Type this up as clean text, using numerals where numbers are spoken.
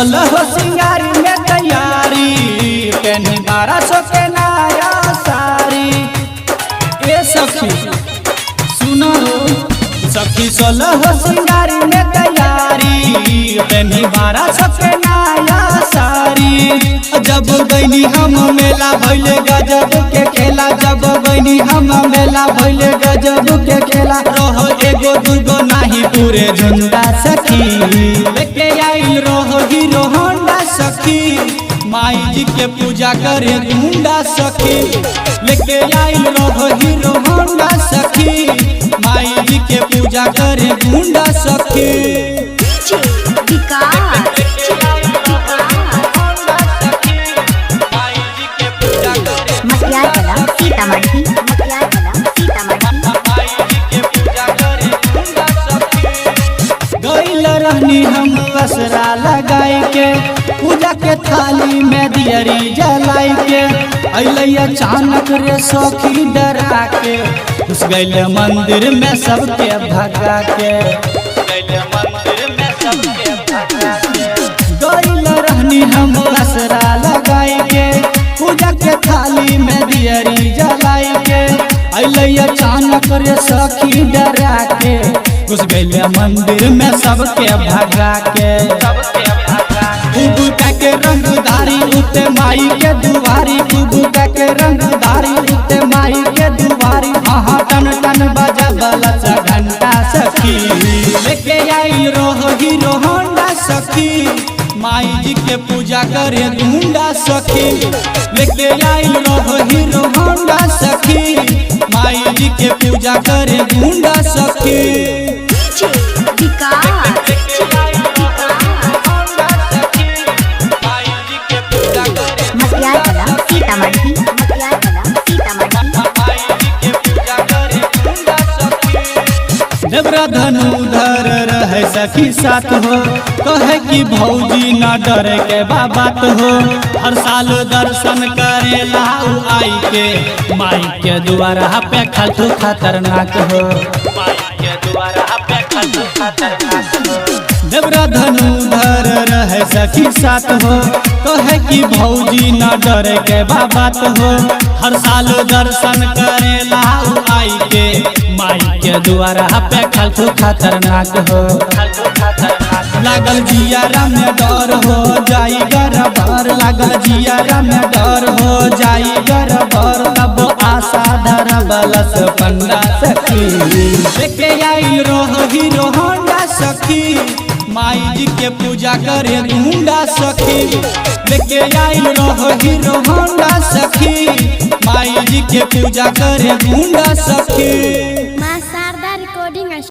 सोलह सिंगारी में तैयारी पेनी 1200 के नया साड़ी। ए सखी सुनो सखी सोलह सिंगारी में तैयारी पेनी 1200 के नया साड़ी। जब गईनी हम मेला भइले गजब के खेला, जब गईनी हम मेला भइले गजब के खेला। रहो एगो दूगो नाही पूरे झुंडा सखी, लेके आइल रहो हीरो होंडा सखी। माई जी के पूजा करे गुंडा सखी, लेके आइल रहो हीरो होंडा सखी। माई जी के पूजा करे गुंडा सखी। DJ विकास मटियाला सीतामढ़ी मटियाला सीतामढ़ी। गइल रहनी हम असरा लगाई के, पूजा के थाली में दियरी जलाई के। अइलै अचानक रे सखी डरा के, घुस गइल मंदिर में सबके भगा के। गइल रहनी हम असरा लगाई के, पूजा के थाली में दियरी जलाई के। अइलै अचानक रे सखी डरा के, घुस गइल मंदिर में सबके भगा के। खूब के रंगदारी उते माई के दुआरी, खूब के रंगदारी उते माई के दुआरी। हाँ टन टन बजा बलस घंटा सखी, लेके आई रोहो हीरो होंडा सखी। माई जी के पूजा करे गुंडा सखी, लेके आई रोहो हीरो होंडा सखी। माई जी के पूजा करे गुंडा सखी। DJ विकास मटियाला सीतामढ़ी मटियाला सीतामढ़ी। देवरा धनुधर रहे सखी साथ हो, कहे कि भौजी न डरे के बात हो। हर साल दर्शन करे लाऊ आई के, माई के दुआरा पे खलतू खतरनाक हो। देवरा धनुधर रहे सखी साथ हो, कहे कि भौजी न डरे के बात हो। हर साल दर्शन करे लाऊ आई के, माई के दुआरा पे खलतू खतरनाक हो। लागल जियारा में डर हो जाई गरबर, लागल जियारा में डर हो जाई गरबर। तब आशा धर बलस पंडा सखी, लेके आई रोहो हीरो होंडा सखी। माई जी के पूजा करे गुंडा सखी, लेके आई रोहो हीरो होंडा सखी। माई जी के पूजा करे गुंडा सखी।